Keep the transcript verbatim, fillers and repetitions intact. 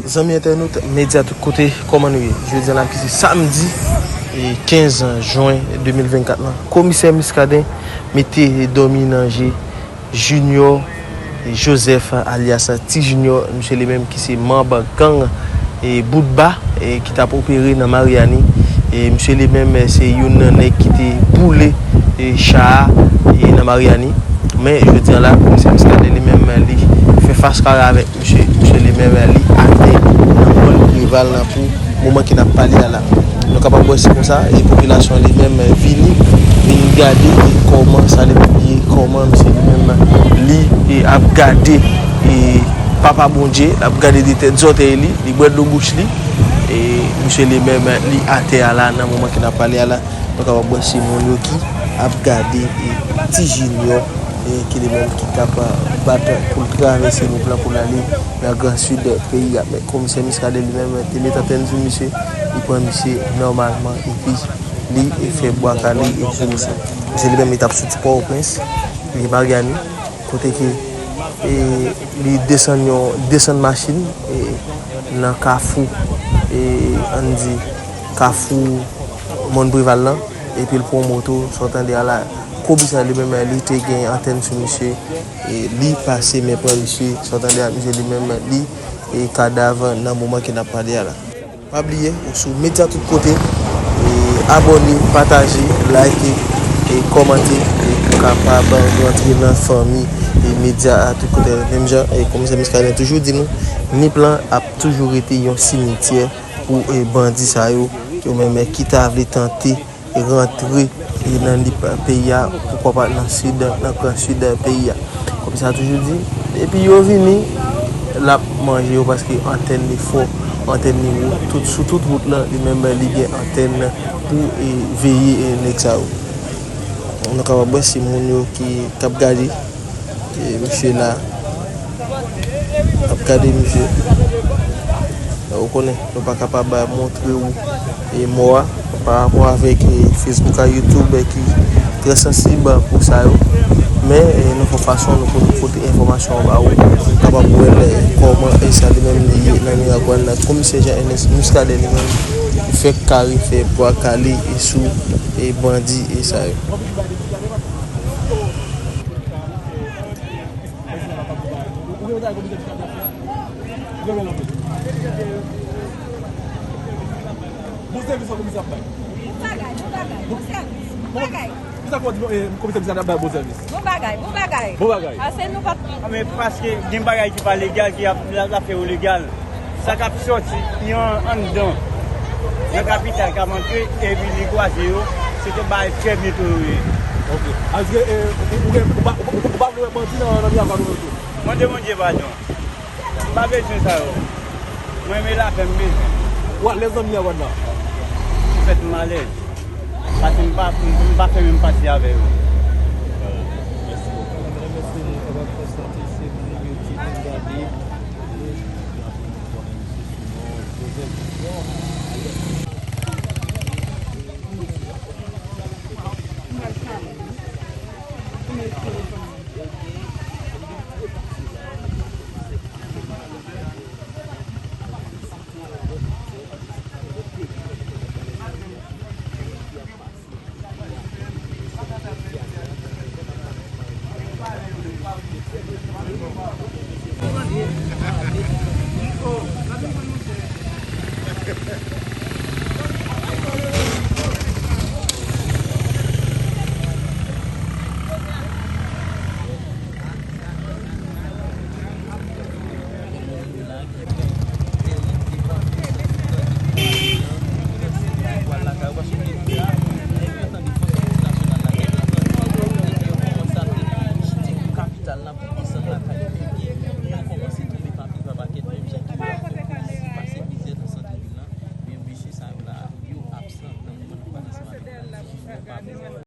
Zanmi entènot, medya tout kote, kòman nou ye? Jodi a la ki se samdi, e, kenz jen de mil vennkat lan, komisè Muscadin mete dòmi nan je Junior Joseph alyas Ti Junior, misye li menm ki se manb gang, e, Boutba, e, ki t ap opere nan Mariani. E, misye li menm, e, se youn nan nèg ki te boule, e, cha a, e, nan Mariani. Men, jodi a la, komisè Muscadin li menm, li fè fas kare avèk misye, misye li menm, li atè nan mòn Preval lan pou moman ke n ap pale a la. Nou kapab wè se konsa, e popilasyon li menm vini, vin gade, e kòman sa li ye, kòman misye li menm li, e ap gade, e Papa Bondye, l ap gade de tèt zòtèy li, li bwè dlo bouch li, e misye li menm li atè a la nan moman ke n ap pale a la. Nou kapab wè se moun yo ki ap gade, e, Ti Junior, e, ki li menm ki t ap, a, bat pou l travèse wout lan pou l ale nan Gran Sid peyi a. Men komisè Muscadin li menm te met antèn sou misye, li pran misye nòmalman epi li, e, fè bwa kale, e, sou misye. Misye li menm li t ap soti Pòtoprens, li Mariani, kote ke, e, li desann yon, desann machin, e, nan kafou, e, ann di, kafou Mòn Preval lan, epi l pran moto, sa w tande a la, komisè li menm, li te gen antèn sou misye, e, li pase men pran misye, sa w tande a, misye li menm, li, e, kadav nan moman ke n ap pale a la. Pa bliye, ou sou medya tout kote, e, abòne, pataje, like, e, kòmante, e, pou kapab rantre nan fanmi, e, medya a tout kote. Menm jan, e, komisè Muscadin toujou di nou, Nip lan ap toujou rete yon simityè pou, e, bandi sa yo, yo menm, e, ki ta vle tante rantre, e, nan Nip peyi a, poukwa pa nan sid, nan gran sid peyi a. Kòm sa toujou di, depi yo vini, l ap manje yo paske antèn li fò, antèn li wo, tout, sou tout wout lan, li menm li gen antèn pou, e, veye, e, nèg sa yo. Nou kapab wè se moun yo ki, k ap gade. E, misye la ap gade misye. Ou konnen, nou pa kapab, a, montre w, e, mò a pa rapò avèk, e, Facebook ak YouTube, e, ki trè sansib pou sa yo. Men, e, nou fè fason nou pou nou pote enfòmasyon an ba ou, ou kapab wè l, e, kòman, e, sa li menm li ye nan Miragwàn nan. Komisè Jean Ernest Muscadin li menm, li fèk kare fè bwa kale, e, sou, e, bandi, e, sa yo. Bon sèvis komisè ap bay. Bon bagay, bon bagay, bon sèvis. Bon bagay. Kisa k w di, eh, komisè Muscadin ap bay bon sèvis? Bon bagay, bon bagay. Bon bagay. Pase nou pa t... Men paske gen bagay ki pa legal, ki ap, l ap fè yo legal. Sa k ap sòti an, anndan nan kapital k ap antre epi li kwaze yo, se te bagay trè byen tolere. Ok. Aske, eh, ou, ou, ou, ou pa, ou, ou, ou pa vle wè bandi nan, nan Miragwàn ou menm tou? Mande Bondye padon. M pa bezwen sa yo. Mwen, men lapè m bezwen. Ou alèz nan Miragwàn nan? Ou fèt m alèz. Paske m pa, m, m pa fè menm pati avè yo. Mèsi bokou. Mwen remèsye nou, kapab konstate se moun yo ki vin gade. Kapital la pou desann lakay yo.